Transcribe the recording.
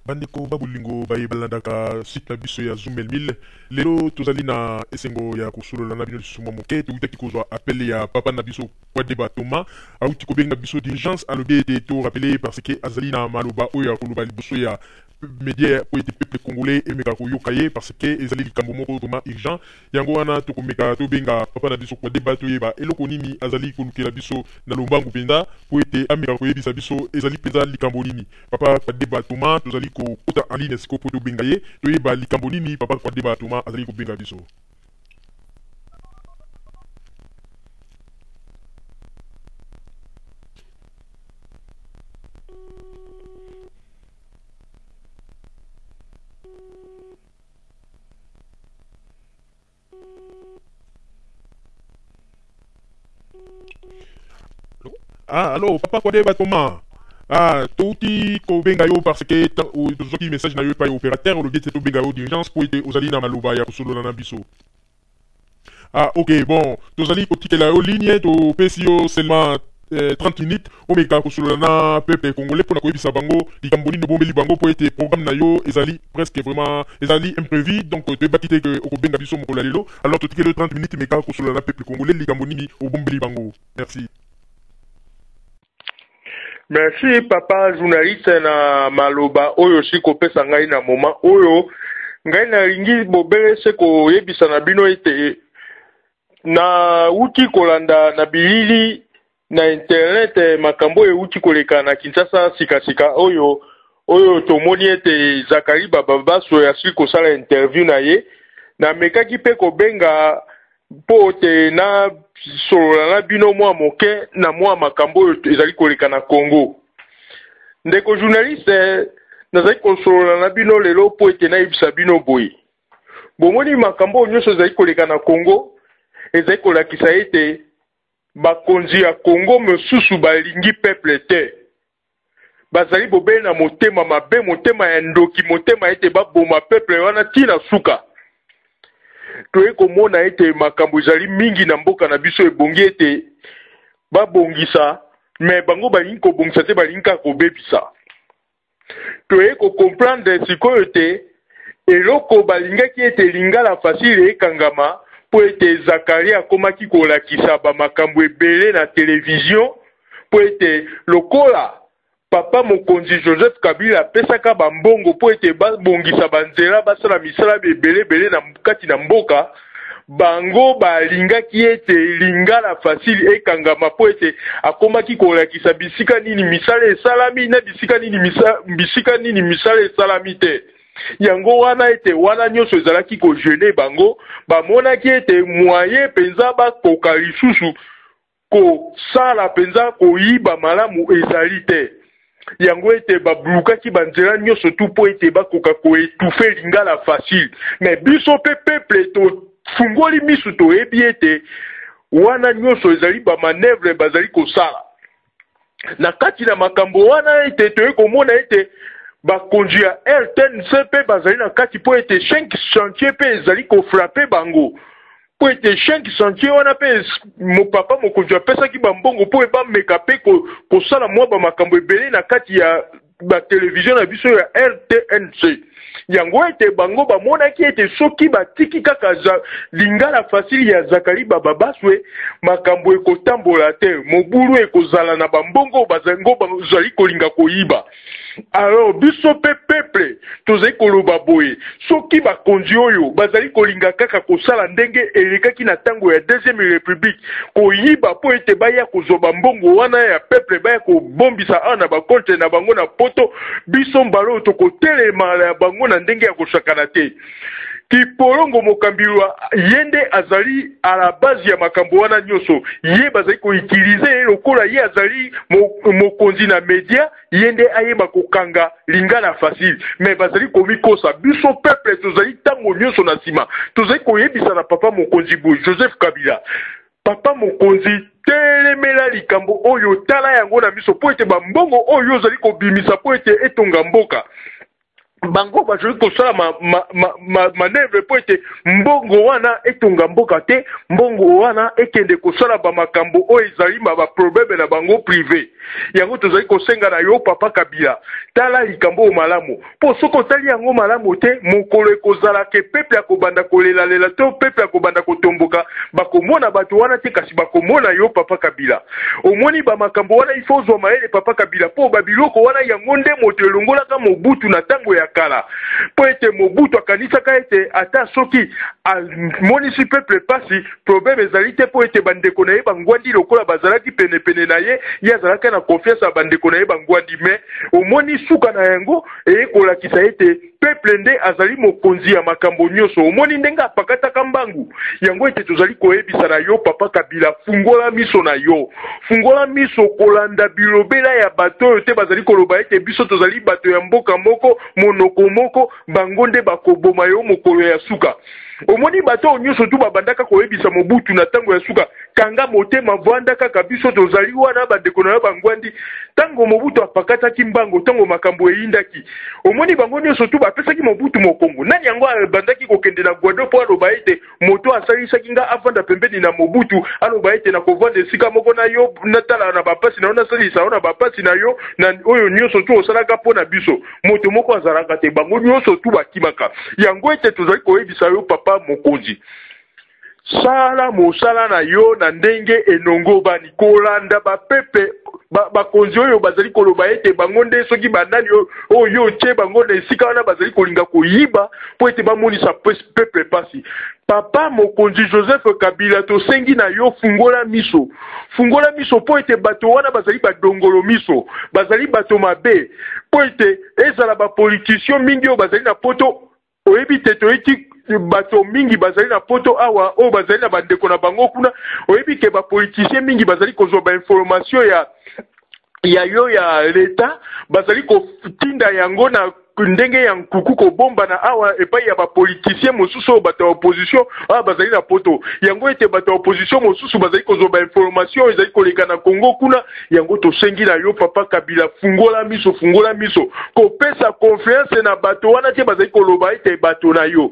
Bandeko ba bolingo baye balandaka site na biso ya Zoom 1000, lelo tozali na esengo ya kosolola na bino lisusu mwa moke. Towutaki kozwa appel ya papa na biso Kwadeba Thomas, awuti kobenga biso d'urgence, alobi ete to rappeler ye parce que azali na maloba oyo akoloba liboso ya media mpo ete peuple congolais emeka koyoka ye parce que ezali likambo moko vraiment urgent. Yango wana tokomeka tobenga papa na biso Kwadeba toyeba eloko nini azali kolukela biso na lombangu mpenza mpo ete ameka koyebisa biso ezali mpenza likambo nini. Papa Kwadeba Thomas tozali kokota en ligne sikoyo mpo tobenga ye toyeba likambo nini papa Kwadeba Thomas azali kobenga biso. Ah, allo, papa Kwadeba Thomas. Ah, touti kobenga yo parce que tozwaki message na yo epai opérateur olobi ete tobenga yo d'urgence mpo ete ozali na maloba ya kosolola na biso. Ah, ok, bon, tozali kotikela yo ligne, topesi yo seulement 30 minutes omeka kosolola na peuple congolais mpona koyebisa bango likambo nini obombeli bango mpo ete programme na yo ezali presque vraiment ezali imprévu, donc toyebaki te ke okobenga biso mokolo ya lelo. Alors totikeli yo 30 minutes, meka kosolola na peuple congolais likambo nini obombeli bango. Merci. Merci papa journaliste na maloba oyo osi kopesa ngai na moment oyo. Ngai nalingi bobele se koyebisa na bino ete nauti kolanda na bilili na internet makambo oyo euti koleka na Kinshasa sikasika oyo oyo tomoni ete Zakari Bababaswe asili kosala interview na ye. Namekaki mpe kobenga mpo te nasolola na bino mwa moke na mwa makambo oyo ezali koleka na Congo. Ndeko journaliste, nazali kosolola na bino lelo mpo ete nayebisa bino boye. Bomoni makambo oyo nyonso ezali koleka na Congo ezali kolakisa ete bakonzi ya Congo mosusu balingi peuple te. Bazali bobele na motema mabe, motema ya ndoki, motema ete baboma peuple wana ti na suka. Toye komona ete makambo ezali mingi na mboka na biso, ebongi ete babongisa, mais bango balingi kobongisa te, balingi kaka kobebisa. Toye ko comprendre sikoyo te eloko balingaki ete Lingala facile ekangama mpo ete Zacharie akomaki kolakisa ba makambo ebele na television mpo ete lokola papa mokonzi Joseph Kabila apesaka ba mbongo mpo ete babongisa ba nzela, basala misala ebele ebele na kati na mboka. Bango balingaki ete Lingala facile ekangama mpo ete akomaki kolakisa bisika nini misala esalami na bisika nini misa, bisika nini misala esalami te. Yango wana ete wana nyonso ezalaki ko gêner bango, bamonaki ete moyen mpenza bakoka lisusu Kosala mpenza koyiba malamu ezali te. Yango ete bablukaki ba nzela nyoso tu mpo ete bakoka ko etouffer lingala facile. Mais biso mpe peuple tofungoli misu toyebi ete wana nyoso ezali ba manœuvres bazali kosala. Na kati na makambo wana ete toye komona ete bakonzi ya RTNC mpe bazali na kati mpo ete 5 chantier mpe ezali ko frapper bango. Mpo ete 5 chantier wana mpe papa mokonzi apesaki ba mbongo mpo bameka mpe kosala mwa ba makambo ebele na kati ya ba television na biso ya RTNC. Yango ete bango bamonaki ete soki batiki kaka Lingala facile ya Zacharie Bababaswe, makambo ekotambola te, mobulu ekozala na ba mbongo bango bazali kolinga koyiba. Alors biso pe peuple tozali koloba boye, soki bakonzi oyo bazali kolinga kaka kosala ndenge elekaki na tango ya deuxième republique, koyiba po ete baya kozwa ba mbongo wana ya peuple baya kobombisa awa na ba compte na bango na poto, biso mbala oyo tokotelema na bango na ndenge ya kosakana te. Kipolongo mokambi wa ye nde azali à la base ya makambo wana nyoso. Ye bazali ko utiliser ye lokola ye azali mokonzi na media, ye nde ayeba kokanga lingala facile. Mais bazali komikosa. Biso peuple tozali tango nyoso na sima. Tozali koyebisa na papa mokonzi boye Joseph Kabila, papa mokonzi telemela likambo oyo, tala yango na miso mpo ete ba mbongo oyo ozali kobimisa mpo ete etonga mboka, bango bazali kosala manœuvre mpo ete mbongo wana etonga mboka te, mbongo wana ekende kosala ba makambo oyo ezali ba problème na bango privé. Yango tozali kosenga na yo papa Kabila, tala likambo oyo malamu, mpo soki otali yango malamu te, mokolo ekozala ke peuple akobanda kolelalela to peuple akobanda kotomboka, bakomona bato wana te, kasi bakomona yo papa Kabila. Omoni ba makambo wana, il faut ozwa mayele papa Kabila, mpo ba biloko wana yango nde moto elongolaka Mobutu na tango ya kala, mpo ete Mobutu akanisaka ete ata soki amonisi peuple pasi, problème ezali te, mpo ete bandeko na ye bangwandi lokola bazalaki penepene na ye, ye azalaki na confiance ya bandeko na ye bangwandi. Mais omoni suka na yango eye kolakisa ete peuple nde azali mokonzi ya makambo nyonso. Omoni ndenge apakataka mbangu yango ete tozali koyebisa na yo papa Kabila, fungola miso na yo, fungola miso, kolanda bilobela ya bato oyo te bazali koloba ete biso tozali bato ya mboka moko, monoko moko, bango nde bakoboma yo mokolo ya suka. Omoni bato oyo nyonso tu babandaka koyebisa Mobutu na ntango ya suka, kanga motema, vanda kaka, biso tozali wana, bandeko na yo bangwandi. Ntango Mobutu apakataki mbango, ntango makambo eyindaki, omoni bango nyonso tu bapesaki Mobutu mokongo. Nani yango abandaki kokende na Guado mpo aloba ete moto asalisaki nga afanda pembeni na Mobutu, aloba ete nakovanda esika moko na yo, natala na bapasi na yo, nasalisa yo na bapasi na yo, na oyo nyonso tu osalaka mpo na biso? Moto moko azalaka te, bango nyonso tu bakimaka. Yango ete tozali koyebisa yo papa mokonzi, sala mosala na yo na ndenge enongobani, kolanda bapepe bakonzi oyo bazali koloba ete bango nde soki banani oyo otie bango na esika wana bazali kolinga koyiba mpo ete bamonisa peuple pasi. Papa mokonzi Joseph Kabila, tosengi na yo fungola miso, fungola miso, mpo ete bato wana bazali badongolo miso, bazali bato mabe, mpo ete ezala bapolitisien mingi oyo bazali na poto. Oyebi te, toyeti bato mingi bazali na poto awa oyo bazali na bandeko na bango kuna. Oyebi ke bapolitisien mingi bazali kozwa bainformation ya yo ya leta, bazali kotinda yango na ndenge ya nkuku, kobombana awa epai ya bapolitisien mosusu oyo bato ya opposition awa bazali na poto. Yango ete bato ya opposition mosusu bazali kozwa bainformation ezali koleka na Congo kuna. Yango tosengi na yo papa Kabila, fungola miso, fungola miso, kopesa confiance na bato wana te bazali koloba ete bato na yo.